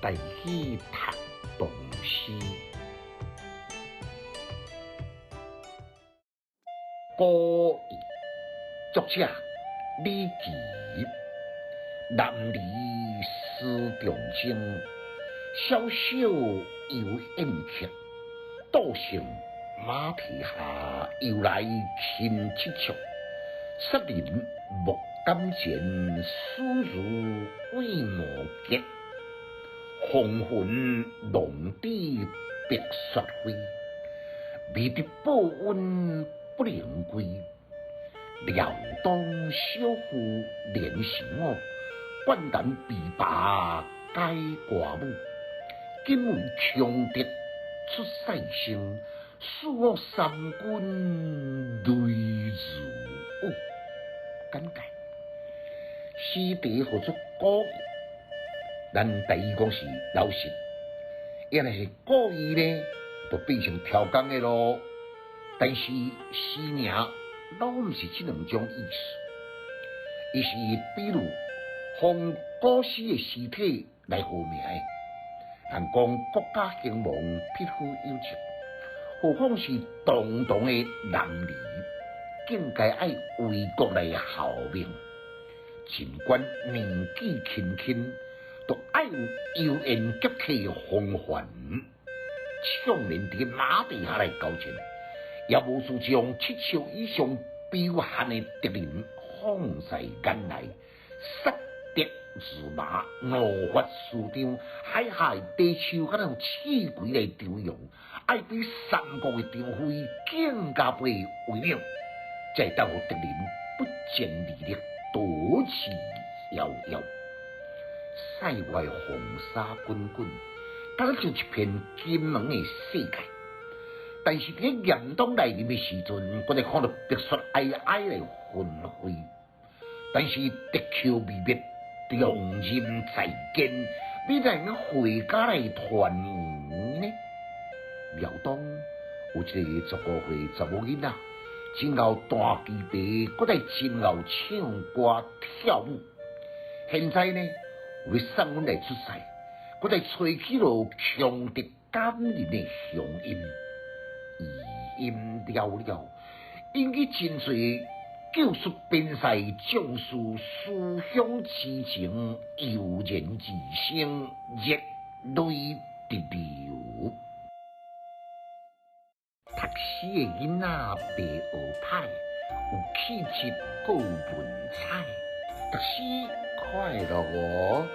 台語讀唐詩。孤意，作者李琦。男兒思長征，瀟瀟猶燕客。杜成馬蹄下，由來輕七尺。殺人莫敢前，死如畏無極。風雲浪子白雪飛，未得報恩不能歸。料當小婦憐惜我，慣彈琵琶解歌舞。今為強敵出塞聲，使我三軍淚如雨。簡介：詩題號做孤意，咱台語講是老實，抑若是故意呢，就變成刁工的囉。但是詩名攏毋是這兩種意思，伊是比喻奉古詩的詩體來號名的。人講國家興亡，匹夫有責，何況是堂堂的男兒，更該愛為國來效命。儘管年紀輕輕，都愛有油煙俠客風範。暢然佇馬蹄下來交戰，也無須將七尺以上彪悍的敵人放在眼內，殺敵如麻，怒發舒張，海下的地手敢若用刺葵來張揚，愛比三國的張飛更加倍威猛，才會當予敵人不戰而力，逃之夭夭。塞外風沙滾滾，敢若像一片金門的世界。但是佇嚴冬來臨的時陣，閣會看到白雪皚皚來紛飛。但是敵寇未滅，重任在肩，你怎會用回家來團圓呢？廖東有一個15歲查某囡仔，真𠢕彈琵琶，閣會真𠢕唱歌跳舞。現在呢，有欲送阮來出塞，閣來吹起了強敵感人的鄉音，餘音蹚蹚，引起真濟救戍邊塞將士思鄉之情，油然而生，熱淚直流。讀書的囡仔袂學歹，有氣質閣有文采，讀書快樂哦。